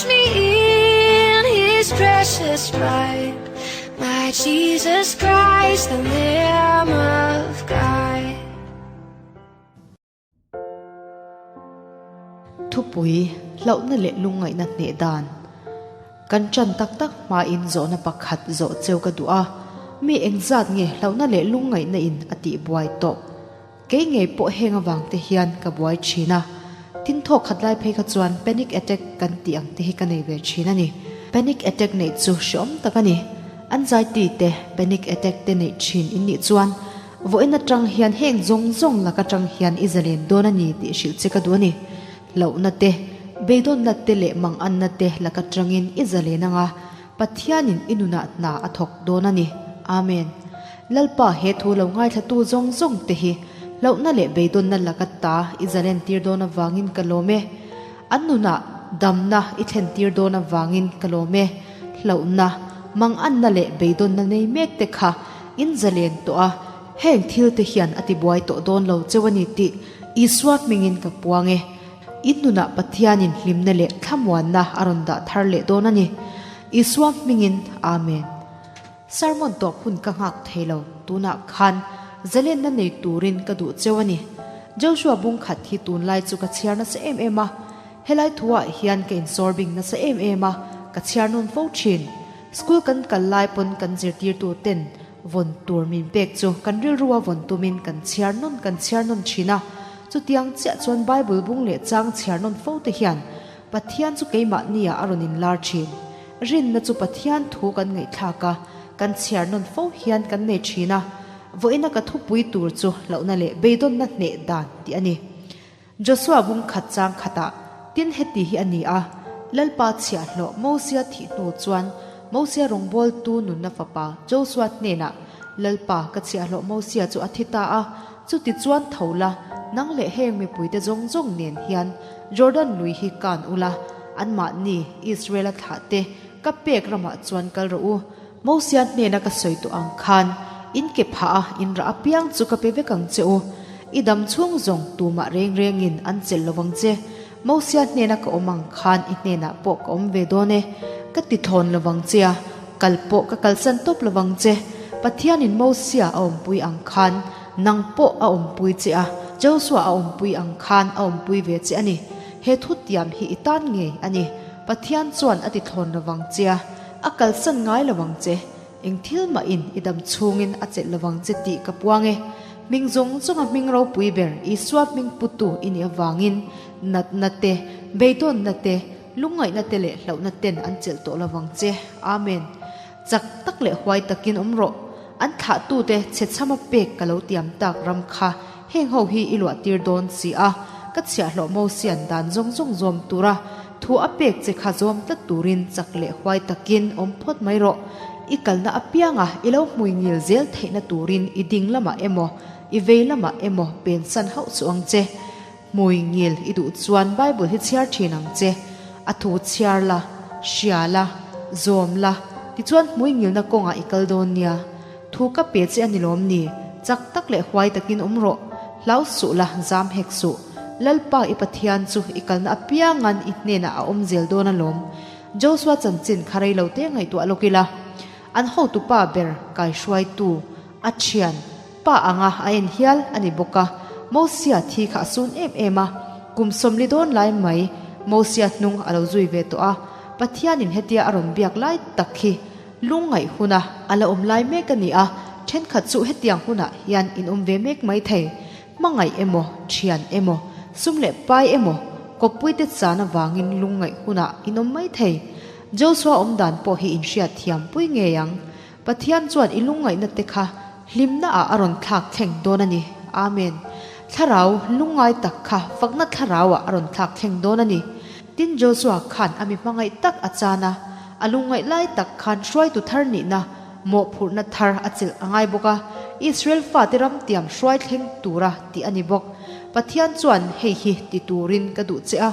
Wash me in his precious blood. My Jesus Christ, the Lamb of God. Thupui, Hlauhna leh lungngaihna hneh dan. Kan ṭan tak tak hmain zawhna pakhat zawh cheu ka duh a, mi engzat nge hlauhna leh lungngaihna in a tih buai tawh? Kei ngei pawh heng avang te hian ka buai thin a, tin thawk khat lai phei kha chuan panic attack kan tih ang te hi ka nei ve thin a ni. Panic attack neih chu hreawm tak a ni. Anxiety te panic attack te neih thin in nih chuan vawiin atang hian heng zawng zawng lak atang hian i zalen dawn a ni tih hrilh che ka duh a ni. Hlauhna te, beidawnna te leh manganna te lak atangin i zalen anga Pathianin i nunah hna a thawk dawn a ni. Amen. Lalpa he thu lo ngaithlatu zawng zawng te hi hlauhna leh beidawnna laka ta i zalentir dawn avangin ka lawm e. An nunah damna i thlentir dawn avangin ka lawm e. Hlauhna, manganna leh beidawnna nei mek te kha in zalen tawh a, heng thil te hian a tibuai tawh dawn lo cheu a ni tih Isua hmingin ka puang e. In nunah Pathianin hlimna leh thlamuanna a rawn dah thar leh dawn a ni. Isua hmingin, Amen. Sermon tawp hun ka nghak thei lo, tunah khan zalenna nei turin ka duh cheu a ni. Joshua bung khat hi tunlai chu ka chhiar nasa em em a, helai thuah hian ka insawr bing nasa em em a, ka chhiar nawn fo thin. School kan kal lai pawn kan zirtirtu ten vawn tur min pek chu kan rilrua vawn tumin kan chhiar nawn kan chhiar nawn thin a, chutiang chiah chuan Bible bung leh chang chhiar nawn fo te hian Pathian chu keimahniah a rawn inlar thin. Rinna chu Pathian thu kan ngaihthlak a, kan chhiar nawn fo hian kan nei thin a. Vawiina ka thupui tur chu hlauhna leh beidawnna hneh dan tih a ni. Joshua bung khat chang khatah tin heti hi a ni a, Lalpa chhiahhlawh Mosia thih hnu chuan Mosia rawngbawltu nunna fapa Joshua hnenah, Lalpa ka chhiahhlawh Mosia chu a thi ta a, chuti chuan tho la, nang leh heng mipuite zawng zawng nen hian Jordan lui hi kan ula, anmahni Israel-a thlahte ka pek ramah chuan kal rawh u. Mosia hnena ka sawi tawh ang khan in ke phah a, in rah apiang chu ka pe vek ang che u. I dam chhung zawng tumah reng rengin an chelh lo vang che. Mosia hnena ka awm ang khan i hnenah pawh ka awm ve dawn e. Ka ti thawn lo vang che a, kal pawh ka kalsan tawp lo vang che. Pathianin Mosia a awmpui ang khan nang pawh a awmpui che a, Joshua a awmpui ang khan a awmpui ve che a ni. He thutiam hi i tan ngei a ni. Pathian chuan a ti thlawn lo vang che a, a kalsan ngai lo vang che. Eng thil mahin i dam chhungin a chelh lovang che tih ka puang e. Hming zawng zawnga hming ropui ber Isua hming putu i nih avangin natna te, beidawnna te, lungngaihna te leh hlauhna ten an chelh tawh lovang che. Amen. Chak tak leh huai takin awm rawh. An thlahtute chhechhama pek ka lo tiam tak ram kha heng ho hi i luah tir dawn si a, ka chhiahhlawh Mosian dan zawng zawng zawm tura Thu a pek che kha zawm tlat turin chak leh huai takin awm phawt mai rawh. I kalna apianga i lo hmui ngil zel theihna turin i ding lamah emaw, i vei lamah emaw pensan hauh chu ang che. Hmui ngil i duh chuan Bible hi chhiar thin ang che. A thu chhiar la, hria la, zawm la, tichuan hmui ngilna kawngah i kal dawn nia. Thu ka pe che a ni lawm ni? Chak tak leh huai takin awm rawh. Hlau suh la, zam hek suh. Lalpa i Pathian chu i kalna apiangan i hnenah a awm zel dawn alawm. Joshua chanchin kha rei lo te ngaihtuah lawk ila. An hotupa ber kaihruaitu, a thian, pa anga a en hial a ni bawk a. Mosia thi kha a sun em em a. Kum 40 dawn lai mai Mosia hnung a lo zui ve tawh a. Pathianin hetia a rawn biak lai tak hi Lungngaih huna a la awm lai mek a ni a, thenkhat chu hetiang hunah hian in awm ve mek mai thei. Hmangaih emaw, thian emaw, sum leh pai emaw, kawppuite chan avangin lungngaih hunah in awm mai thei. Joshua awm dan pawh hi in hriat thiam pui ngei ang. Pathian chuan i lungngaihna te kha hlimna ah a rawn thlak thleng dawn a ni. Amen. Thlarau lungngai tak kha fakna thlarau ah a rawn thlak thleng dawn a ni. Tin Joshua khan a mi hmangaih tak a chan a. A lungngaih lai tak khan hruaitu thar nihna mawhphurhna thar a chelh a ngai bawk a, Israel fate ram tiam hruai thleng tura tih a ni bawk. Pathian chuan hei hi ti turin ka duh che a,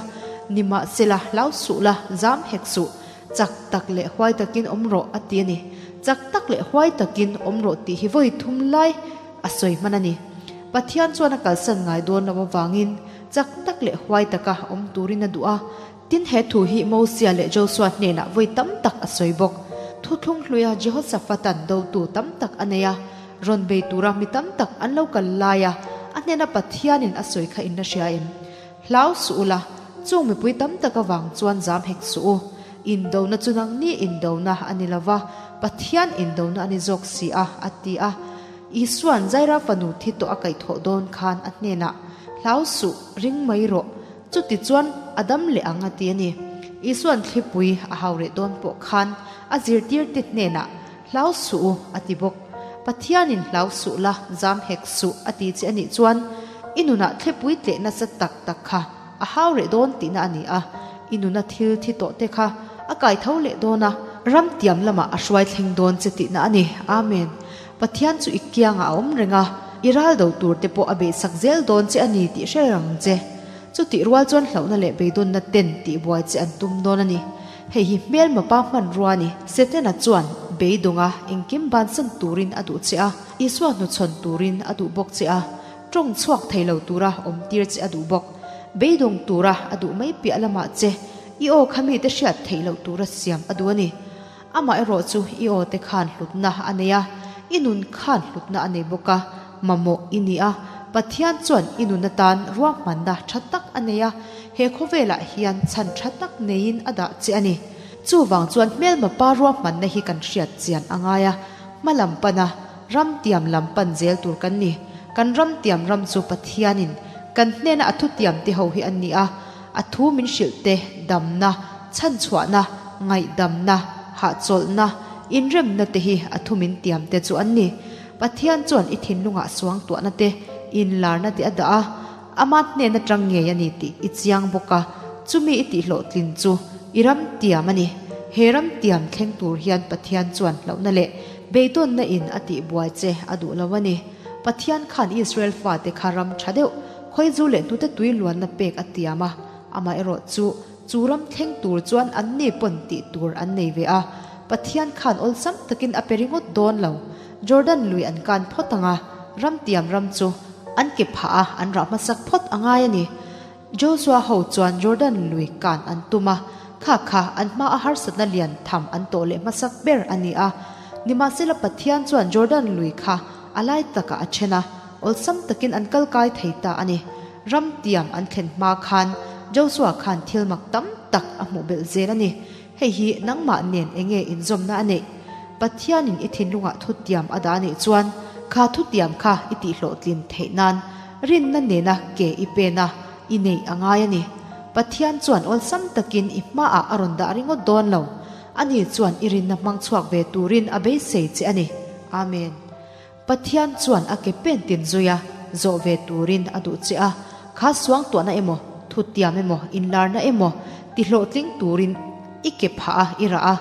nimahsela hlau suh la, zam hek suh, chak tak leh huai takin awm rawh a ti a ni. Chak tak leh huai takin awm rawh tih hi vawi thum lai a sawi hman a ni. Pathian chuan a kalsan ngai dawn lo avangin chak tak leh huai taka awm turin a duh a. Tin, he thu hi Mosia leh Josua hnenah vawi tam tak a sawi bawk. Thuthlung hluia Jehoshaphat-a'n dotu tam tak a nei a, rawn bei tura mi tam tak an lo kal lai a, a hnena Pathianin a sawi kha in la hria em? Hlau suh ula, chung mipui tam tak avang chuan zam hek suh u. Indona chu nangni indona a ni lo va, Pathian indona a ni zawk si a, a ti a. Isua'n Zaira fanu thi tawh a kaihthawh dawn khan a hnenah, Hlau suh, ring mai rawh, chuti chuan a dam leh ang a ti a ni. Isua'n thlipui a hau reh dawn pawh khan a zirtirte hnenah, Hlau suh u, a ti bawk. Pathianin hlau suh la, zam hek suh, a ti che a nih chuan i nunah thlipui tleh nasa tak tak kha a hau reh dawn tihna a ni a, i nuna thil thi tawh te kha a kai tho leh dawn a, ram tiam lamah a hruai thleng dawn che tihna a ni. Amen. Pathian chu i kiangah a awm reng a, i ral do tur te pawh a behsak zel dawn che a ni tih hre reng ang che. Chutih rual chuan hlauhna leh beidawnna ten tihbuai che an tum dawn a ni. Hei hi hmelmapa hmanrua a ni. Setana chuan beidawnga engkim bansan turin a duh che a, Isua hnuchhawn turin a duh bawk che a, tawng chhuak thei lo tura awm tir che a duh bawk. Beidawng tura a duh mai piah lamah che i aw kha mite hriat theih loh tura siam a duh a ni. Amaherawh chu i aw te khan hlutna a nei a, i nun khan hlutna a nei bawk a, mamawh i ni a, Pathian chuan i nun atan ruahmanna tha tak a nei a, he khawvelah hian chhan tha tak neiin a dah che a ni. Chuvang chuan hmelma pa ruahmanna hi kan hriat chian a ngai a, hma lam pana ram tiam lam pan zel tur kan ni. Kan ram tiam ram chu Pathianin kan hnena a thutiam te ho hi an ni a, A thu min hrilh te, damna, chhanchhuahna, ngaihdamna, hahchawlhna, inremna te hi a thu min tiam te chu an ni. Pathian chuan i thinlungah suangtuahna te, inlarna te a dah a, ama hnen atang ngei a ni tih i chiang bawk a, chumi i tihhlawhtlin chu i ram tiam a ni. He ram tiam thleng tur hian Pathian chuan hlauhna leh beidawnna in a tihbuai che a duh lo a ni. Pathian khan Israel fate kha ram tha deuh, Khawizu leh hnute tui luanna pek a tiam a, amaherawh chu chu ram thleng tur chuan anni pawn tih tur an nei ve a, Pathian khan awlsam takin a pe ringawt dawn lo. Jordan lui an kan phawt ang a, ram tiam ram chu an ke phah a, an rah hmasak phawt a ngai a ni. Joshua ho chuan Jordan lui kan an tum a, kha kha an hma a harsatna lian tham an tawh leh hmasak ber a ni a. Nimahsela Pathian chuan Jordan lui kha a lai takah a then a, Awlsam takin an kal kai thei ta a ni. Ram tiam an thlen hma khan Joshua khan thil mak tam tak a hmuh belh zel a ni. Hei hi nangmah nen enge inzawmna a neih? Pathianin i thinlungah thutiam a dah anih chuan kha thutiam kha i tihhlawhtlin theih nan rinna nena ke i pen a, i neih a ngai a ni. Pathian chuan awlsam takin i hmaah a rawn dah ringawt dawn lo. Ani chuan i rinna hmang chhuak ve turin a beisei che a ni. Amen. Pathian chuan a ke pen tin zui a, zawh ve turin a duh che a, kha suangtuahna emaw, thutiam emaw, inlarna emaw ti hlawhtling turin i ke phah a, i rah a,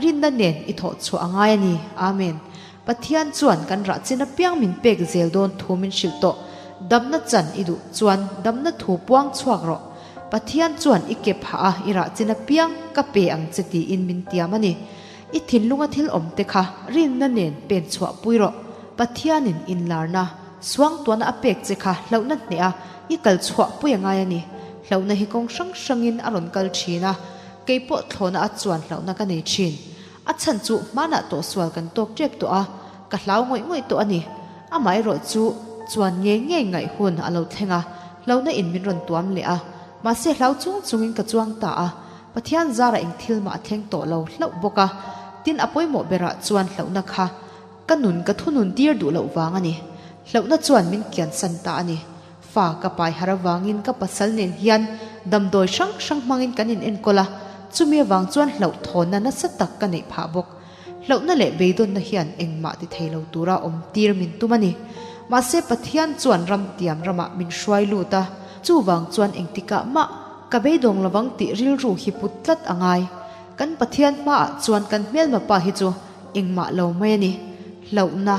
rinna nen i thawh chhuah a ngai a ni. Amen. Pathian chuan kan rah chin apiang min pek zel dawn thu min hrilh tawh. Damna chan i duh chuan damna thu puang chhuak rawh. Pathian chuan i ke phah a, i rah chin apiang ka pe ang che tiin min tiam a ni. I thinlunga thil awm te kha rinna nen pen chhuah pui rawh. Pathianin inlarna, suangtuahna a pek che kha hlauhna hneh a, i kal chhuah pui a ngai a ni. Hlauhna hi kawng hrang hrangin a rawn kal thin a, kei pawh thlawhna a chuan hlauhna ka nei thin. A chhan chu hmanah tawhsual kan tawk tep tawh a, ka hlau ngawih ngawih tawh a ni. Amaherawh chu chuan ngei ngei ngaih hun a lo thleng a, hlauhna in min rawn tuam leh a, mahse hlau chung chungin ka chuang ta a. Pathian zarah eng thil mah a thleng tawh lo hlauh bawk a, tin a pawimawh berah chuan hlauhna kha ka nun ka thunun tir duh loh vang a ni. Hlauhna chuan min kiansan ta a ni. Fa ka pai har avangin ka pasal nen hian damdawi hrang hrang hmangin kan in enkawl a, chumi avang chuan hlauhthawnna nasa tak ka neih phah bawk. Hlauhna leh beidawnna hian engmah ti thei lo tura awm tir min tum a ni. Mahse Pathian chuan ram tiam ramah min hruai lut a, chuvang chuan engtikah mah ka beidawng lovang tih rilru hi put tlat a ngai. Kan Pathian hmaah chuan kan hmelma pa hi chu engmah lo mai a ni. Hlauhna,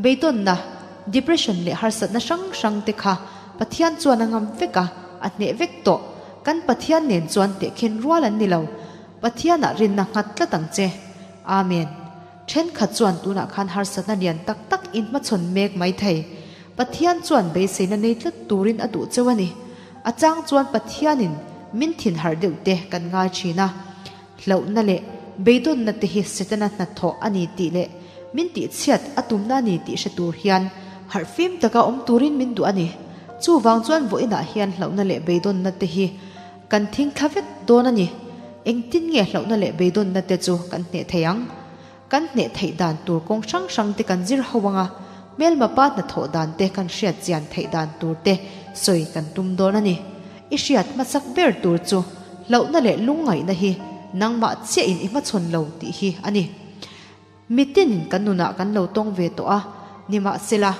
beidawnna, depression leh harsatna hrang hrang te kha Pathian chuan a ngam vek a, a hneh vek tawh. Kan Pathian nen chuan tehkhin rual an ni lo. Pathianah rinna nghat tlat ang che. Amen. Thenkhat chuan tunah khan harsatna lian tak tak in hmachhawn mek mai thei. Pathian chuan beiseina nei tlat turin a duh cheu a ni. A chang chuan Pathianin min thin harh deuh te kan ngai thin a. Hlauhna leh beidawnna te hi Setana hnathawh a ni tih leh min tihchhiat a tumna a ni tih hre tur hian harhfim taka awm turin min duh a ni. Chuvang chuan vawiinah hian hlauhna leh beidawnna te hi kan thing thla vek dawn a ni. Engtin nge hlauhna leh beidawnna te chu kan hneh thei ang? Kan hneh theih dan tur kawng hrang hrang te kan zir ho ang a, hmelma pa hnathawh dan te kan hriat chian theih dan tur te sawi kan tum dawn a ni. I hriat hmasak ber tur chu hlauhna leh lungngaihna hi nangmah chiahin i hmachhawn lo tih hi a ni. Mitin kan nunah kan lo tawng ve tawh a, nimahsela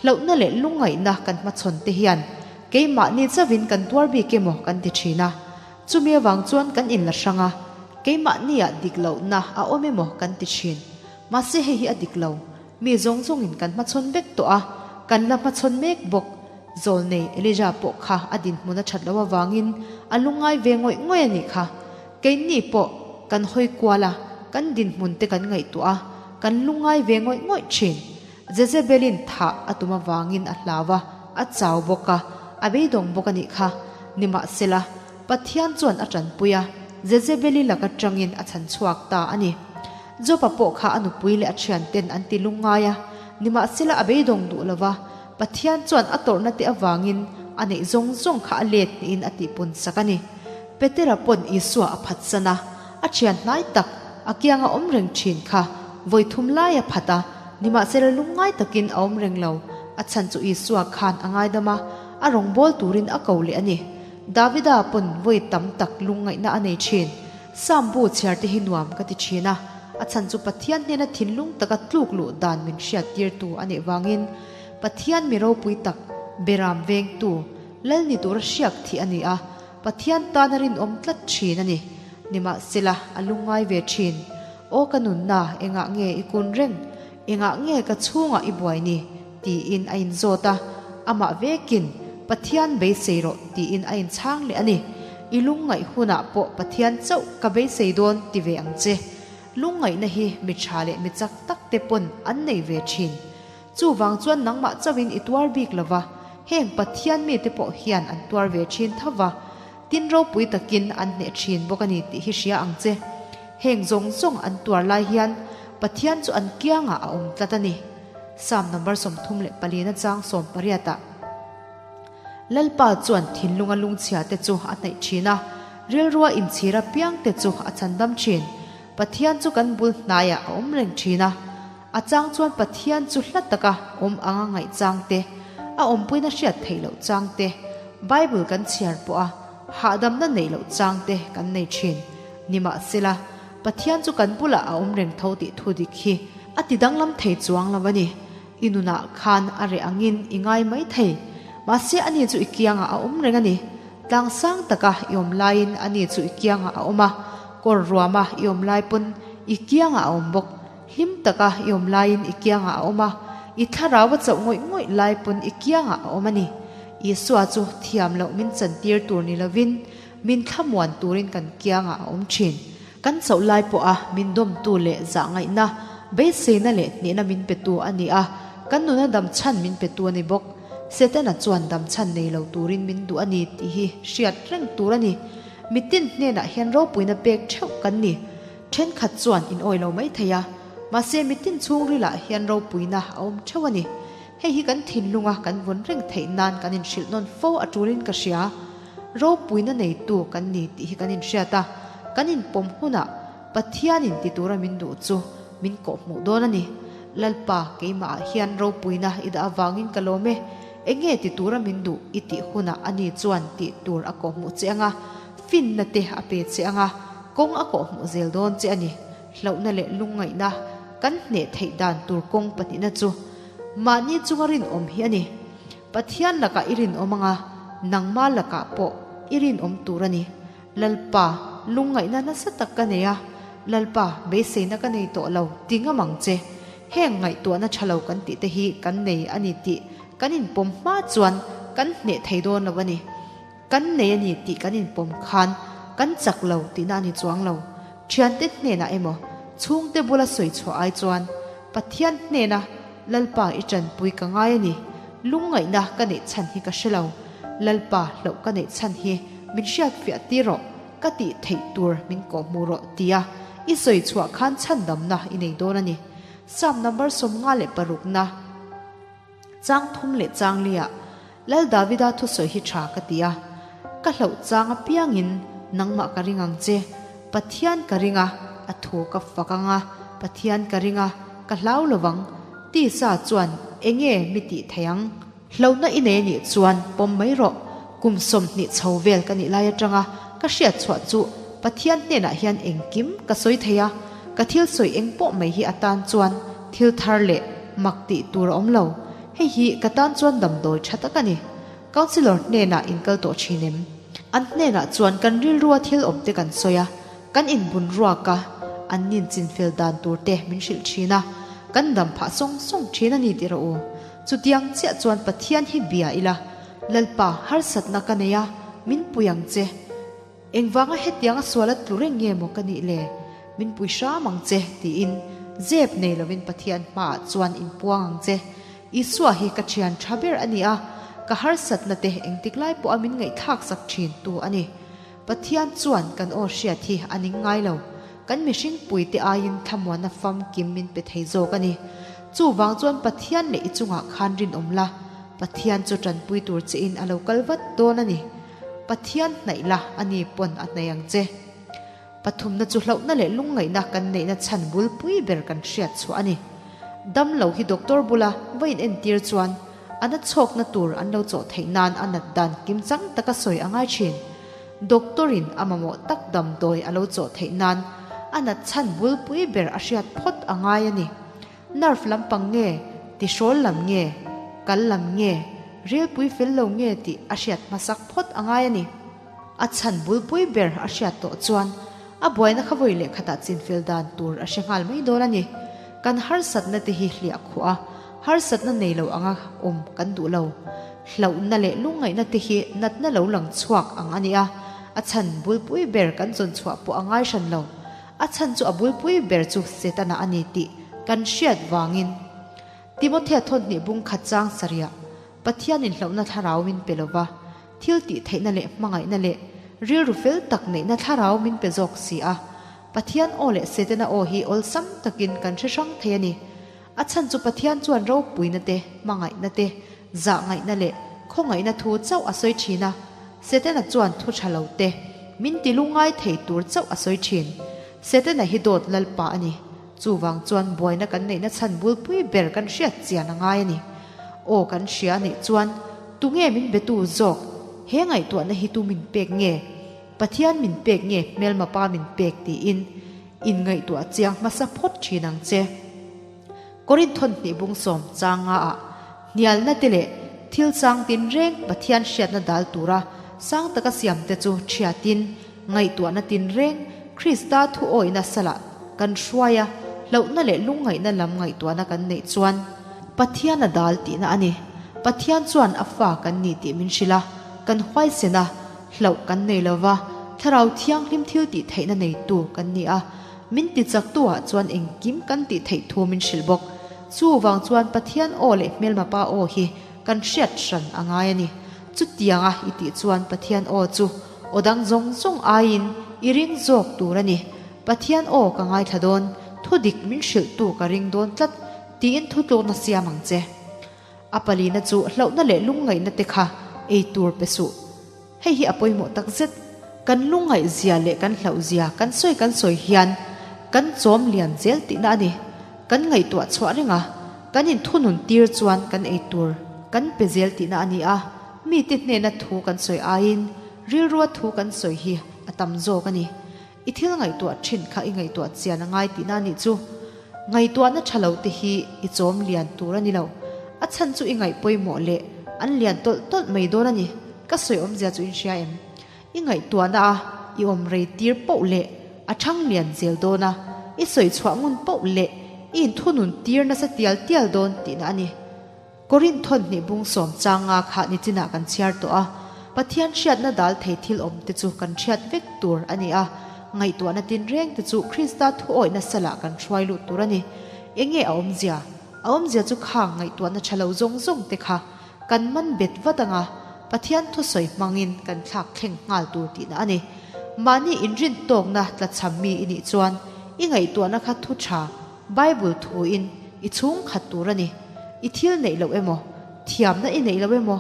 hlauhna leh lungngaihna kan hmachhawn te hian keimahni chauhin kan tuar bik emaw kan ti thin a, chumi avang chuan kan inla hrang a, keimahniah dik lohna a awm emaw kan ti thin. Mahse hei hi a dik lo. Mi zawng zawngin kan hmachhawn vek tawh a, kan la hmachhawn mek bawk. Zawlnei Elijah pawh kha a dinhmun a that loh avangin a lungngai ve ngawih ngawih a nih kha. Keini pawh kan hawi kual a, kan dinhmun te kan ngaihtuah a, kan lungngai ve ngawih ngawih thin. Jezebelin thah a tum avangin a hlau a, a chau bawk a, a beidawng bawk a nih kha. Nimahsela, Pathian chuan a tanpui a, Jezebeli lak atangin a chhan chhuak ta a ni. Job-a pawh kha a nupui leh a thianten an ti lungngai a, nimahsela a beidawng duh lo va, Pathian chuan a tawrhna te avangin a neih zawng zawng kha a let niin a tihpun sak a ni. Petera pawn Isua a phatsan a, a thian hnai tak, a kianga awm reng thin kha vawi thum lai a phat a, nimahsela lungngai takin a awm reng lo, a chhan chu Isua khan a ngaidam a, a rawngbâwl turin a ko leh a ni. Davida pawn vawi tam tak lungngaihna a nei thin. Psalm bu chhiar te hi nuam ka ti thin a, a chhan chu Pathian hnena thinlung taka tluk luh dan min hriat tirtu a nih vangin Pathian mi ropui tak, beram vengtu, lal ni tura hriak thih a ni a, Pathian tana rinawm tlat thin a ni. Nimahsela, a lungngai ve thin. Aw ka nunna, engah nge i kun reng? Engah nge ka chhungah i buai ni? Tiin a inzawt a, amah vekin, Pathian beisei rawh tiin a inchhang leh a ni. I lungngaih hunah pawh Pathian chauh ka beisei dawn ti ve ang che. Lungngaihna hi mi tha leh mi chak tak te pawn an nei ve thin. Chuvang chuan nangmah chauhin i tuar bik lo va, heng Pathian mite pawh hian an tuar ve thin tho va, tin ropui takin an hneh thin bawk a ni tih hi hria ang che. Heng zawng zawng an tuar lai hian Pathian chu an kiangah a awm tlat a ni. Psalm number 34 na chang 18 ah. Lalpa chuan thinlunga lungchhia te chu a hnaih thin a, rilrua inchhir apiang te chu a chhandam thin. Pathian chu kan bul hnaiah a awm reng thin a. A chang chuan Pathian chu hla taka awm anga ngaih chang te, a awmpuina hriat theih loh chang te, Bible kan chhiar pawh a hahdamna neih loh chang te kan nei thin. Nimahsela, Pathian chu kan bulah a awm reng tho tih thu dik hi a ti danglam thei chuang lo a ni. I nunah khan a reh angin i ngai mai thei. Mahse ani chu i kiangah a awm reng a ni. Tlang sang taka i awm laiin ani chu i kiangah a awm a, kawr ruama i awm lai pawn i kiangah a awm bawk. Hlim taka i awm laiin i kiangah a awm a, i thlarau a chauh ngawih ngawih lai pawn i kiangah a awm a ni. Isua chu thiam loh min chantir tur ni lovin min thlamuan turin kan kiangah a awm thin. Kan chauh lai pawha min dawmtu leh zahngaihna, beiseina leh hnehna min petu a ni a, kan nuna damchhan min petu a ni bawk. Setana chuan damchhan nei lo turin min duh a ni tih hi hriat reng tur a ni. Mitin hnenah hian ropuina pek theuh kan ni. Thenkhat chuan in awi lo mai thei a, mahse mitin chhungrilah hian ropuina a awm theuh a ni. Hei hi kan thinlunga kan vawn reng theih nan kan inhrilh nawn fo a tulin ka hria. Ropuina neitu kan ni tih hi kan inhriat a, kan inpawm hunah Pathianin ti tura min duh chu min kawhhmuh dawn a ni. Lalpa, keimahah hian ropuina i dah avangin ka lawm e. Enge ti tura min duh i tih hunah ani chuan tih tur a kawhhmuh che anga, finna te a pe che anga, kawng a kawhhmuh zel dawn che a ni. Hlauhna leh lungngaihna kan hneh theih dan tur kawng pahnihna chu mahni chunga rinawm hi a ni. Pathian lakah i rinawm anga, nangma lakah pawh i rinawm tur a ni. Lalpa, lungngaihna nasa tak ka nei a, Lalpa, beiseina ka nei tawh lo, ti ngam ang che. Heng ngaihtuahna tha lo kan tih te hi kan nei a ni tih kan inpawm hma chuan kan hneh thei dawn lo a ni. Kan nei a ni tih kan inpawm khan kan chak lo tihna a ni chuang lo. Thiante hnenah emaw, chhungte bula sawi chhuah ai chuan Pathian hnena Lalpa i tanpui ka ngai a ni. Lungngaihna ka neih chhan hi ka hre lo. Lalpa hlauh ka neih chhan hi min hriatfiah tir rawh, ka tih theih tur min kawhhmuh rawh tia i sawi chhuah khan chhandamna i nei dawn a ni. Psalm number 56 na chang thum leh chang liah Lal Davida thusawi hi tha ka ti a, ka hlauh chang apiangin nangmah ka ring ang che, Pathian ka ring a, a thu ka fak ang a, Pathian ka ring a, ka hlau lovang, tisa chuan enge mi tih thei ang? Hlauhna i nei anih chuan pawm mai rawh, kum 20 chho vel ka nih lai atanga ka hriat chhuah chu Pathian hnenah hian engkim ka sawi thei a, ka thil sawi eng pawh mai hi atan chuan thil thar leh mak tih tur a awm lo. Hei hi ka tan chuan damdawi tha tak a ni. Councillor hnenah in kal tawh thin em? An hnenah chuan kan rilrua thil awm te kan sawi a, kan inbun ruak a, an nin chinfel dan tur te min hrilh thin a, kan dam phah sawng sawng thin a ni tih rawh u. Chutiang chiah chuan Pathian hi bia ila, Lalpa harsatna ka nei a, min pui ang che. Engvanga hetianga sual a tlu reng nge maw ka nih le? Min pui hram ang che, tiin zep nei lovin Pathian hmaah chuan inpuang ang che. Isua hi ka thian tha ber a ni a, ka harsatna te engtik lai pawha min ngaihthlak sak thin tu a ni. Pathian chuan kan aw hriat hi a ning ngai lo. Kan mihring puite aiin thlamuanna famkim min pe thei zawk a ni. Chuvang chuan Pathian leh i chungah khan rinawm la, Pathian chu tanpui tur chein a lo kal vat dawn a ni. Pathian hnaih la, a ni pawn a hnaih ang che. Pathumna chu hlauhna leh lungngaihna kan neihna chhan bulpui ber kan hriat chhuah a ni. Dam lo hi doctor bula va inentir chuan a na chhawkna tur an lo chawh theih nan a nat dan kimchang taka sawi a ngai thin. Doctor in a mamawh tak damdawi a lo chawh theih nan a nat chhan bulpui ber a hriat phawt a ngai a ni. Nerve lampang nge, tihrawl lam nge, kal lam nge, rilpui fel lo nge tih a hriat hmasak phawt a ngai a ni. A chhan bulpui ber a hriat tawh chuan a buaina kha vawi leh khatah chinfel dan tur a hre nghal mai dawn a ni. Kan harsatna te hi hliah khuh a, harsatna nei lo anga awm kan duh lo. Hlauhna leh lungngaihna te hi natna lo lang chhuak ang a ni a, a chhan bulpui ber kan zawn chhuah pawh a ngai hran lo. A chhan chu a bulpui ber chu Setana a ni tih kan hriat vangin. Timothea thawnhnih bung khat chang sarih Pathianin hlauhna thlarau min pe lova, thil tih theihna leh hmangaihna leh rilru fel tak neihna thlarau min pe zawk si a. Pathian aw leh Setana aw hi awlsam takin kan hre hrang thei a ni. A chhan chu Pathian chuan ropuina te, hmangaihna te, zahngaihna leh khawngaihna thu chauh a sawi thin a, Setana chuan thu tha lo te, min ti lungngai thei tur chauh a sawi thin. Setana hi dawt lalpa a ni. Chuvang chuan buaina kan neihna chhan bulpui ber kan hriat chian a ngai a ni. Aw kan hria a nih chuan tunge min betu zawk? He ngaihtuahna hi tu min pek nge? Pathian min pek nge hmelma pa min pek tiin inngaihtuah chiang hmasa phawt thin ang che. Korinth thawnhnih bung sawm changa ah hnialna te leh thil chang tin reng Pathian hriatna dal tura sang taka siam te chu thiatin ngaihtuahna tin reng Krista thu awihna salah kan hruai a, hlauhna leh lungngaihna lam ngaihtuahna kan neih chuan Pathian a dal tihna a ni. Pathian chuan a fa kan ni tih min hrilh a, kan huaisen a, hlauh kan nei lova, Thlarau Thianghlim thil tih theihna neitu kan ni a, min ti chaktu ah chuan engkim kan tih theih thu min hrilh bawk. Chuvang chuan Pathian aw leh hmelma pa aw hi kan hriat hran a ngai a ni. Chutianga i tih chuan Pathian aw chu aw dang zawng zawng aiin i ring zawk tur a ni. Pathian aw ka ngaithla dawn, thudik min hrilhtu ka ring dawn tlat tiin thutlukna siam ang che. A palina chu hlauhna leh lungngaihna te kha ei tur pe suh. Hei hi a pawimawh tak zet. Kan lungngaih zia leh kan hlauh zia kan sawi kan sawi hian kan chawm lian zel tihna a ni. Kan ngaihtuah chhuah reng a, kan inthunun tir chuan kan ei tur kan pe zel tihna a ni a, mite hnena thu kan sawi aiin rilrua thu kan sawi hi a tam zawk a ni. I thil ngaihtuah thin kha i ngaihtuah chian a ngai tihna a nih chu. Ngaihtuahna tha lo te hi i chawm lian tur a ni lo. A chhan chu i ngaih pawimawh leh an lian tawlh tawlh mai dawn a ni. Ka sawi awmzia chu in hria em? I ngaihtuahna a i awm rei tir poh leh a thang lian zel dawn a, i sawi chhuah ngun poh leh i inthunun tir nasa tial tial dawn tihna a ni. Korinth thawnhnih bung sawm changa kha nichinah kan chhiar tawh a, Pathian hriatna dal thei thil awm te chu kan hriat vek tur a ni a, ngaihtuahna tinreng te chu Krista thuawihna salah kan hruai lut tur a ni. Enge a awmzia? A awmzia chu khang ngaihtuahna tha lo zawng zawng te kha kan man bet vat ang a. Pathian thusawi hmangin kan thlak thleng nghal tur tihna a ni. Mahni inrin tawkna tlachham mi i nih chuan i ngaihtuahna kha thu tha, Bible thuin i chhung khat tur a ni. I thil neih loh emaw, thiamna i neih loh emaw,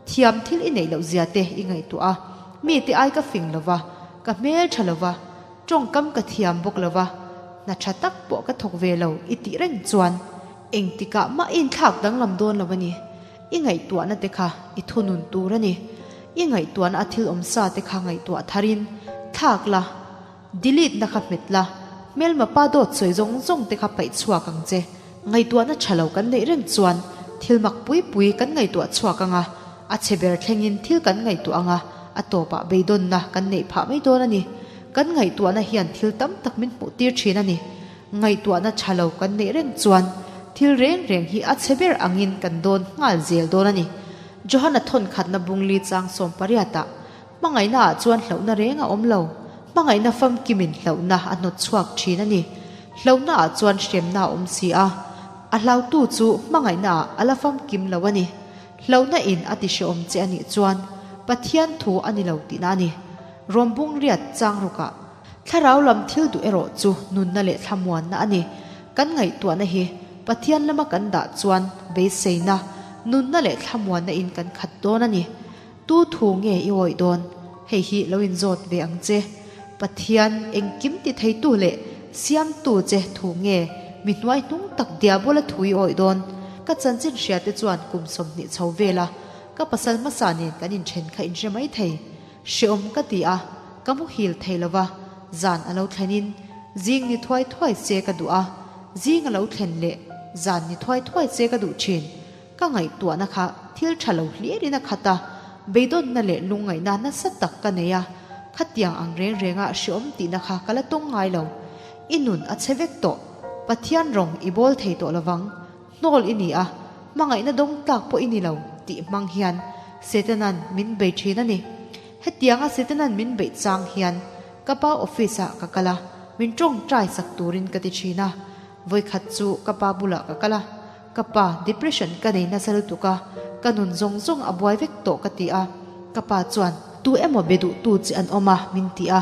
thiam thil i neih loh zia te i ngaihtuah a, mite ai ka fing lo va, ka hmel tha lo va, tawngkam ka thiam bawk lo va, hna tha tak pawh ka thawk ve lo i tih reng chuan engtikah mah i inthlak danglam dawn lo a ni. I ngaihtuahna te kha i thunun tur a ni. I ngaihtuahna a thil awm sa te kha ngaihtuah tharin thlak la, delete na kha hmet la, hmelma pa dawt sawi zawng zawng te kha paih chhuak ang che. Ngaihtuahna tha lo kan neih reng chuan thil mak pui pui kan ngaihtuah chhuak ang a, a chhe ber thlengin thil kan ngaihtuah ang a, a tawpah beidawnna kan neih phah mai dawn a ni. Kan ngaihtuahna hian thil tam tak min hmuh tir thin a ni. Ngaihtuahna tha lo kan neih reng chuan thil reng reng hi a chhe ber angin kan dawn nghal zel dawn a ni. Johana thawnkhatna bungli chang sawmpariatah, Hmangaihna ah chuan hlauhna reng a awm lo. Hmangaihna famkimin hlauhna a hnawt chhuak thin a ni. Hlauhna ah chuan hremna a awm si a. A hlautu chu hmangaihna ah a la famkim lo a ni. Hlauhna in a ti hrehawm che a nih chuan Pathian thu a ni lo tihna a ni. Rawmbung riat chang rukah Thlarau lam thil duh erawh chu nunna leh thlamuanna a ni. Kan ngaihtuahna hi Pathian lama kan dah chuan beiseina, nunna leh thlamuanna in kan khat dawn a ni. Tu thu nge i awih dawn? Hei hi lo inzawt ve ang che. Pathian engkim ti theitu leh siamtu che thu nge mi hnuai hnung tak diabola thu i awih dawn? Ka chanchin hriate chuan kum 20 chho vela ka pasal hmasa nen kan inthen kha inhre mai thei. Hreawm ka ti a, ka muhil thei lo va, zan a lo thlenin zing ni thuai thuai che ka duh a, zing a lo thlen leh zan ni thuai thuai che ka duh thin. Ka ngaihtuahna kha thil tha lo hlirin a khat a, beidawnna leh lungngaihna nasa tak ka nei a, khatiang ang reng renga hreawm tihna kha ka la tawng ngai lo. I nun a che vek tawh, Pathian rawng i bawl thei tawh lovang, hnawl i ni a, hmangaihna dawng tlak pawh i ni lo tih hmang hian Setanan min bei thin a ni. Hetianga Setanan min beih chang hian ka pa office ah ka kal a, min tawngtai sak turin ka ti thin a. Vawikhat chu ka pa bulah ka kal a, Ka pa, depression ka nei nasa lutuk a, ka nun zawng zawng a buai vek tawh ka ti a. Ka pa chuan, Tu emaw be duhtu che an awm a, min ti a.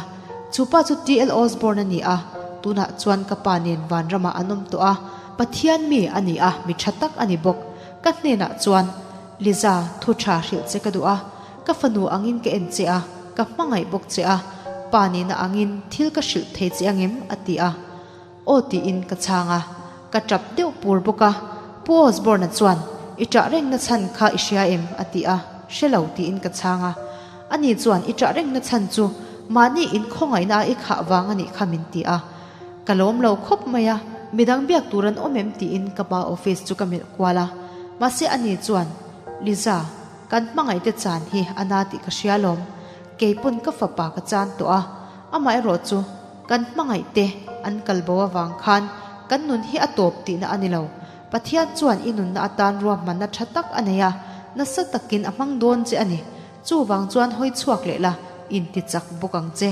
Chu pa chu TL Osborne a ni a, tunah chuan ka pa nen vanramah an awm tawh a. Pathian mi a ni a, mi tha tak a ni bawk. Ka hnenah chuan, Liza, thu tha hrilh che ka duh a. Ka fanu angin ka en che a, ka hmangaih bawk che a. Pa nihna angin thil ka hrilh thei che angem? a ti a. Aw tiin ka chhang a, ka tap deuh pur bawk a. Pu Osborne-a chuan, I ṭah rengna chhan kha i hria em? a ti a, Hre lo tiin ka chhang a. Ani chuan, I ṭah rengna chhan chu mahni inkhawngaihna a i khah vang a nih kha min ti a. Ka lawm lo khawp mai a, midang biak tur an awm em tiin ka pa office chu ka melh kual a. Mahse ani chuan, Liza, kan hmangaihte chan hi a na tih ka hria lawm. Keipawn ka fapa ka chan tawh a, amaherawh chu, Kan hmangaihte an kal bo avang khan kan nun hi a tawp tihna a ni lo. Pathian chuan i nunna atan ruahmanna tha tak a nei a, nasa takin a hmang dawn che a ni. Chuvang chuan hawi chhuak leh la, inti chak bawk ang che.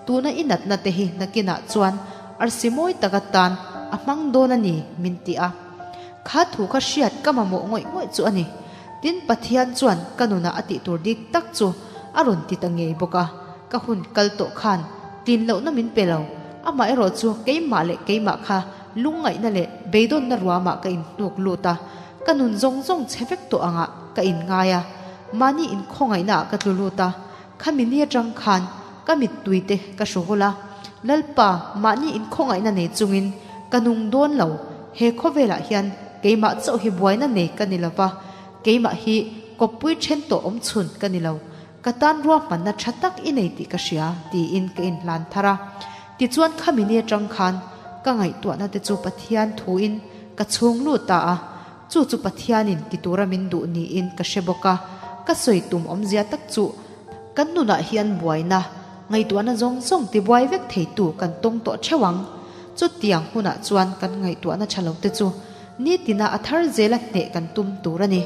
Tuna i natna te hi nakinah chuan arsi mawi tak atan a hmang dawn a ni, min ti a. Kha thu kha hriat ka mamawh ngawih ngawih chu a ni. Tin, Pathian chuan ka nunah a tih tur dik tak chu a rawn ti ta ngei bawk a. Ka hun kal tawh khan tlin lohna min pe lo. Amah erawh chu keimah leh keimah kha lungngaihna leh beidawnna ruamah ka inhnuk lut a, ka nun zawng zawng chhe vek tawh angah ka inngai a, mahni inkhawngaihnaah ka tlu lut a. Khami ni atang khan ka mittui te ka hru hul a, Lalpa, mahni inkhawngaihna nei chungin ka nung dawn lo, he khawvelah hian keimah chauh hi buaina nei ka ni lo va, keimah hi kawppui then tawh awmchhun ka ni lo. Ka tan ruahmanna tha tak i nei tih ka hria, tiin ka inhlan thar a. Tichuan khami ni atang khan ka ngaihtuahna te chu Pathian thuin ka chhung lut ta a, chu chu Pathianin ti tura min duh niin ka hre bawk a. Ka sawi tum awmzia tak chu kan nunah hian buaina, ngaihtuahna zawng zawng tibuai vek theitu kan tawng tawh theuh ang. Chutiang hunah chuan kan ngaihtuahna tha lo te chu nitina a thar zela hneh kan tum tur a ni.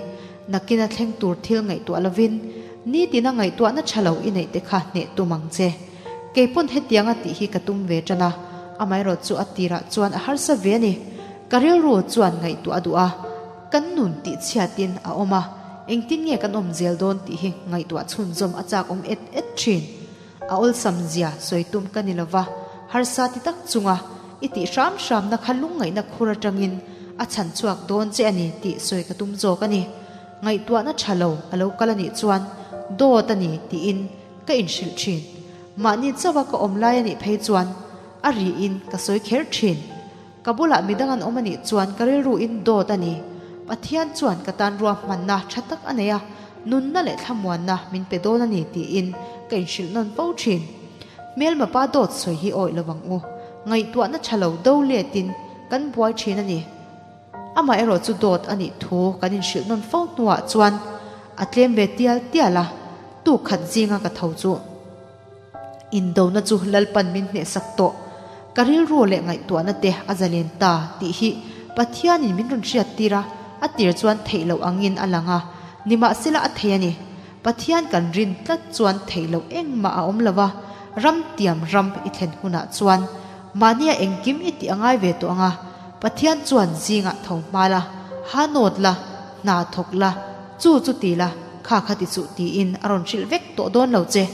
Nakina thleng tur thil ngaihtuah lovin, nitina ngaihtuahna tha lo i neih te kha hneh tum ang che. Keipawn hetianga tih hi ka tum ve tan a, amaherawh chu a tirah chuan a harsa ve a ni. Ka rilru chuan ngaihtuah a duh a, kan nun tih chhiatin a awm a. Engtin nge kan awm zel dawn tih hi ngaihtuah chhunzawm a chak awm et et thin. A awlsam zia sawi tum ka ni lova, harsa ti tak chunga i tih hram hramna kha lungngaihna khur atangin a chhan chhuak dawn che a ni tih sawi ka tum zawk a ni. Ngaihtuahna tha lo a lo kal a nih chuan dawt a ni tiin ka inhrilh thin. Mahni chauha ka awm lai a nih phei chuan a riin ka sawi kher thin. Ka bulah midang an awm a nih chuan ka rilru in dawt a ni. Pathian chuan ka tan ruahmanna tha tak a nei a, nunna leh thlamuanna min pe dawn a ni tiin ka inhrilh nawn fo thin. Hmelma pa dawt sawi hi awih lo ang u. Ngaihtuahna tha lo do letin kan buai thin a ni. Amaherawh chu dawt a nih thu kan inhrilh nawn fo hnuah chuan a tlem ve tial tial a, tuk khat zinga ka tho chu. Indona chu Lalpan min hnehsak tawh. Ka rilru leh ngaihtuahna te a zalen ta tih hi Pathianin min rawn hriattir a, a tir chuan theih loh angin a lang a, nimahsela a thei a ni. Pathian kan rin tlat chuan theih loh engmah a awm lo a, ram tiam ram i thlen hunah chuan mahnia engkim i tih a ngai ve tawh ang a, Pathian chuan zingah tho hma la, ha nawt la, hna thawk la, chu chu ti la, kha kha ti chuh tiin a rawn hrilh vek tawh dawn lo che.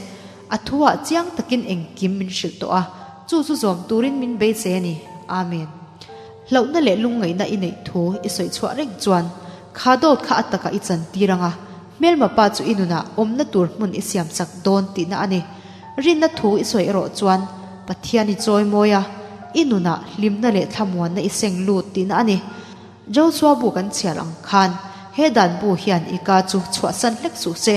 A thuah chiang takin engkim min hrilh tawh a, chu chu zawm turin min beisei a ni. Amen. Hlauhna leh lungngaihna i neih thu i sawi chhuah reng chuan kha dawt kha a takah i chan tir ang a, hmelma pa chu i nunah awmna tur hmun i siam chak dawn tihna a ni. Rinna thu i sawi erawh chuan Pathian i chawi mawi a, i nunah hlimna leh thlamuanna i seng lut tihna a ni. Joshua bu kan chhiar ang khan he dan bu hian i ka chu chhuahsan hlek suh se,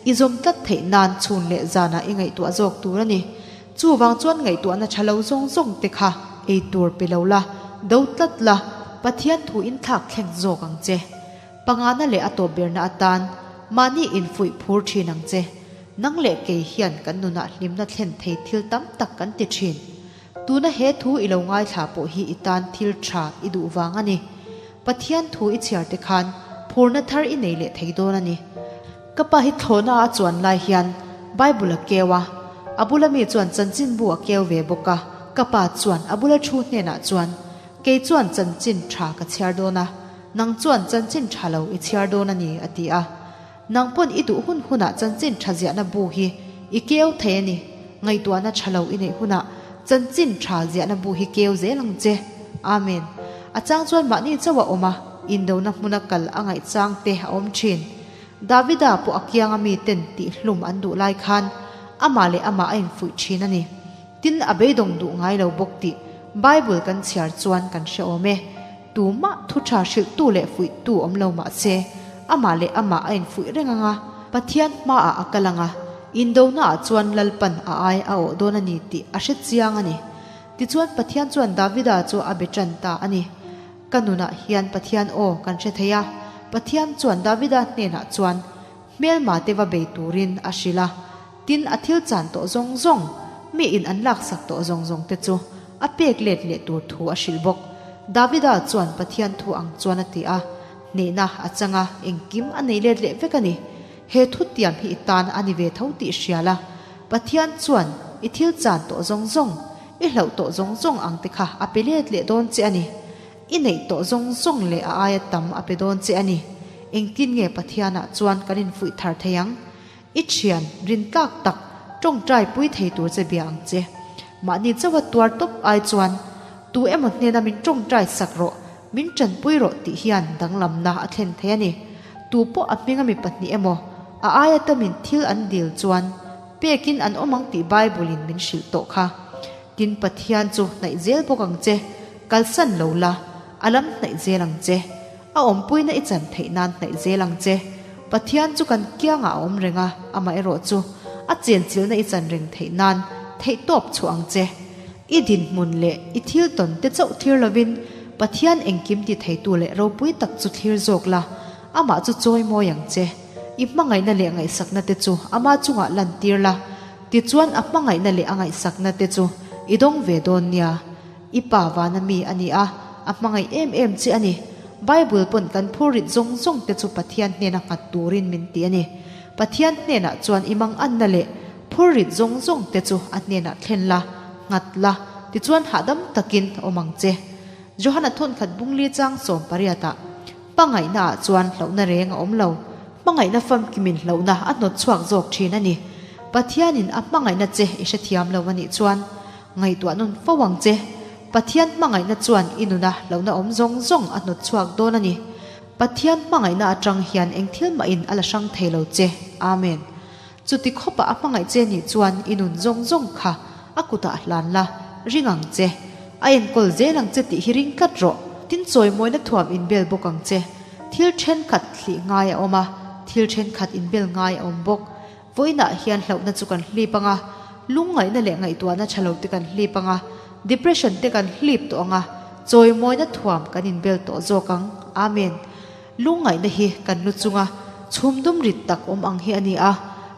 i zawm tlat theih nan chhun leh zanah i ngaihtuah zawk tur a ni. Chuvang chuan ngaihtuahna tha lo zawng zawng te kha ei tur pe lo la, do tlat la, Pathian thu in thlak thleng zawk ang che. Pangana leh a tawp berna atan mahni infuih phur thin ang che. Nang leh kei hian kan nunah hlimna thlen thei thil tam tak kan ti thin. Tuna he thu i lo ngaithla pawh hi i tan thil tha i duh vang a ni. Pathian thu i chhiar te khan phurna thar i nei leh thei dawn a ni. Ka pa hi thlawhna a chuan lai hian Bible a keu a, a bula mi chuan chanchinbu a keu ve bawk a. Ka pa chuan a bula thu hnenah chuan, Kei chuan chanchin tha ka chhiar dawn a, nang chuan chanchin tha lo i chhiar dawn a ni, a ti a. Nang pawn i duh hun hunah chanchin tha ziahna bu hi i keu thei a ni. Ngaihtuahna tha lo i neih hunah chanchin tha ziahna bu hi keu zel ang che. Amen. A chang chuan mahni chauh a awm a, indona hmuna kal a ngaih chang te a awm thin. Davida pawh a kianga miten tihhlum an duh lai khan amah leh amah a infuih thin a ni. Tin, a beidawng duh ngai lo bawk tih Bible kan chhiar chuan kan hre awm e. Tumah thu tha hrilhtu leh fuihtu awm lo mah se, amah leh amah a infuih reng ang a, Pathian hmaah a kal ang a, indonaah chuan Lalpan a ai a awh dawn a ni tih a hre chiang a ni. Tichuan Pathian chuan Davida chu a be tan ta a ni. Ka nunah hian Pathian aw kan hre thei a, Pathian chuan Davida hnenah chuan hmelma te va bei turin a hrilh a, Tin, a thil chan tawh zawng zawng, mi in an laksak tawh zawng zawng te chu a pek let leh tur thu a hrilh bawk. Davida chuan Pathian thu ang chuan a ti a, hnehna a chang a, engkim a nei let leh vek a ni. He thutiam hi i tan a ni ve tho tih hria la, Pathian chuan i thil chan tawh zawng zawng, i hlauh tawh zawng zawng ang te kha a pe let leh dawn che a ni. I neih tawh zawng zawng leh a aia tam a pe dawn che a ni. Engtin nge Pathianah chuan kan infuih thar thei ang? I thian rin tlak tak tawngtai pui thei tur che bia ang che. Mahni chauha tuar tawp ai chuan tu emaw hnena min tawngtai sak rawh, min tanpui rawh tih hian danglamna a thlen thei a ni. Tu pawh a hminga mi pahnih emaw a aia tamin thil an dil chuan pekin an awm ang tih Bible in min hrilh tawh kha. Tin Pathian chu hnaih zel bawk ang che, kalsan lo la, a lam hnaih zel ang che. A awmpuina i chan theih nan hnaih zel ang che. Pathian chu kan kiangah a awm reng a, amaherawh chu a chenchilhna i chan reng theih nan theihtawp chhuah ang che. I dinhmun leh i thil tawn te chauh thlir lovin Pathian engkim ti theitu leh ropui tak chu thlir zawk la, amah chu chawi mawi ang che. I hmangaihna leh ngaihsakna te chu ama chungah lantir la, tichuan a hmangaihna leh a ngaihsakna te chu i dawng ve dawn nia. I pa vana mi a ni a, a hmangaih em em che a ni. Bible pawn kan phurrit zawng zawng te chu Pathian hnena nghat turin min ti a ni. Pathian hnenah chuan i manganna leh phurrit zawng zawng te chu a hnenah thlen la, nghat la, tichuan hahdam takin awm ang che. Johana thawnkhat bungli chang 18 ah, Hmangaihna ah chuan hlauhna reng a awm lo. Hmangaihna famkimin hlauhna a hnawt chhuak zawk thin a ni. Pathianin a hmangaihna che i hrethiam lo a nih chuan ngaihtuah nawn fo ang che. Pathian hmangaihna chuan i nuna hlauhna awm zawng zawng a hnawt chhuak dawn a ni. Pathian hmangaihna atang hian eng thil mahin a la hrang thei lo che. Amen. Chuti khawpah a hmangaih che nih chuan i nun zawng zawng kha a kutah hlan la, ring ang che. A enkawl zel ang che tih hi ring tlat rawh. Tin chawimawina thuam inbel bawk ang che. Thil thenkhat thlih ngai a awm a, thil thenkhat inbel ngai a awm bawk. Vawiinah hian hlauhna chu kan hlip ang a, lungngaihna leh ngaihtuahna tha lo te kan hlip ang a, depression te kan hlip tawh ang a, chawimawina thuam kan inbel tawh zawk ang. Amen. Lungngaihna hi kan lu chunga chhum dum rit tak awm ang hi a ni a,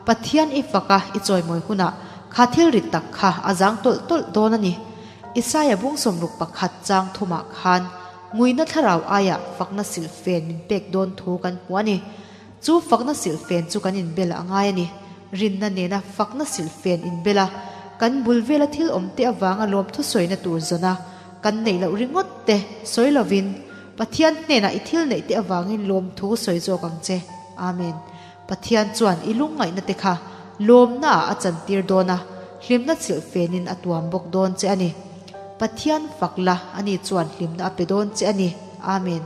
Pathian i fak a i chawimawi hunah kha thil rit tak kha a zang tawlh tawlh dawn a ni. Isaia bungsawmruk pakhat chang thumah khan nguina thlarau aiah fakna silhfen min pek dawn thu kan hmu a ni. Chu fakna silhfen chu kan inbel a ngai a ni. Rinna nena fakna silhfen inbel a, kan bul vela thil awmte avanga lawmthu sawina tur zawn a, kan neih loh ringawt te sawi lovin, Pathian hnenah i thil neih te avangin lawmthu sawi zawk ang che. Amen. Pathian chuan i lungngaihna te kha lawmnaah a chantir dawn a, hlimna chilh fenin a tuam bawk dawn che a ni. Pathian fak la, ani chuan hlimna a pe dawn che a ni. Amen.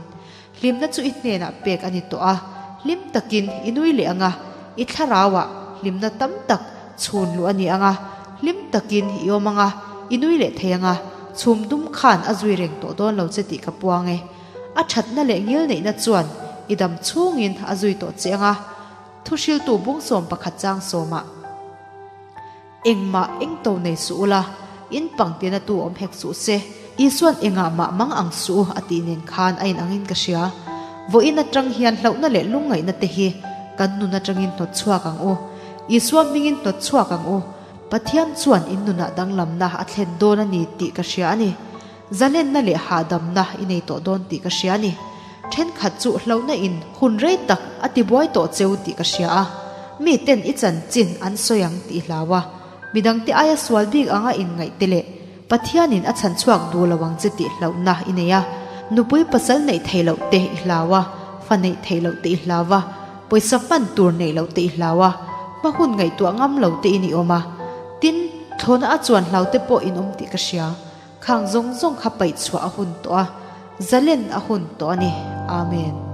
Hlimna chu i hnenah pek a ni tawh a, hlim takin i nui leh ang a, i thlarauah hlimna tam tak chhun luh a ni ang a, hlim takin i awm ang a, i nui leh thei ang a, chhum dum khan a zui reng tawh dawn lo che tih ka puang e. A thatna leh ngilneihna chuan i dam chhungin a zui tawh che ang a, thuhriltu bungsawm pakhat chang sawmah. Engmah eng to nei suh ula, in pangtina tu awm hek suh se. Isuan engah mah mang ang suh u a tih nen khan a in angin ka hria. Vawiin atang hian hlauhna leh lungngaihna te hi kan nun atangin hnawt chhuak ang u. Isua hmingin hnawt chhuak ang u. Pathian chuan in nunah danglamna a thlen dawn a ni tih ka hria a ni. Zalenna leh hahdamna i nei tawh dawn tih ka hria a ni. Thenkhat chu hlauhna in hun rei tak a tibuai tawh cheu tih ka hria a. Mi ten i chanchin an sawi ang tih i hlau a. Midangte aia sual bik anga inngaih te leh Pathianin a chhan chhuak duh lo ang che tih hlauhna i nei a. Nupui pasal neih theih loh te i hlau a, fa neih theih loh te i hlau a, pawisa hman tur neih loh te i hlau a, hma hun ngaihtuah ngam lo te in i awm a. Tin, thlawhna a chuan hlau te pawh in awm tih ka hria. Khang zawng zawng kha paih chhuah a hun tawh a, zalen a hun tawh a ni. Amen.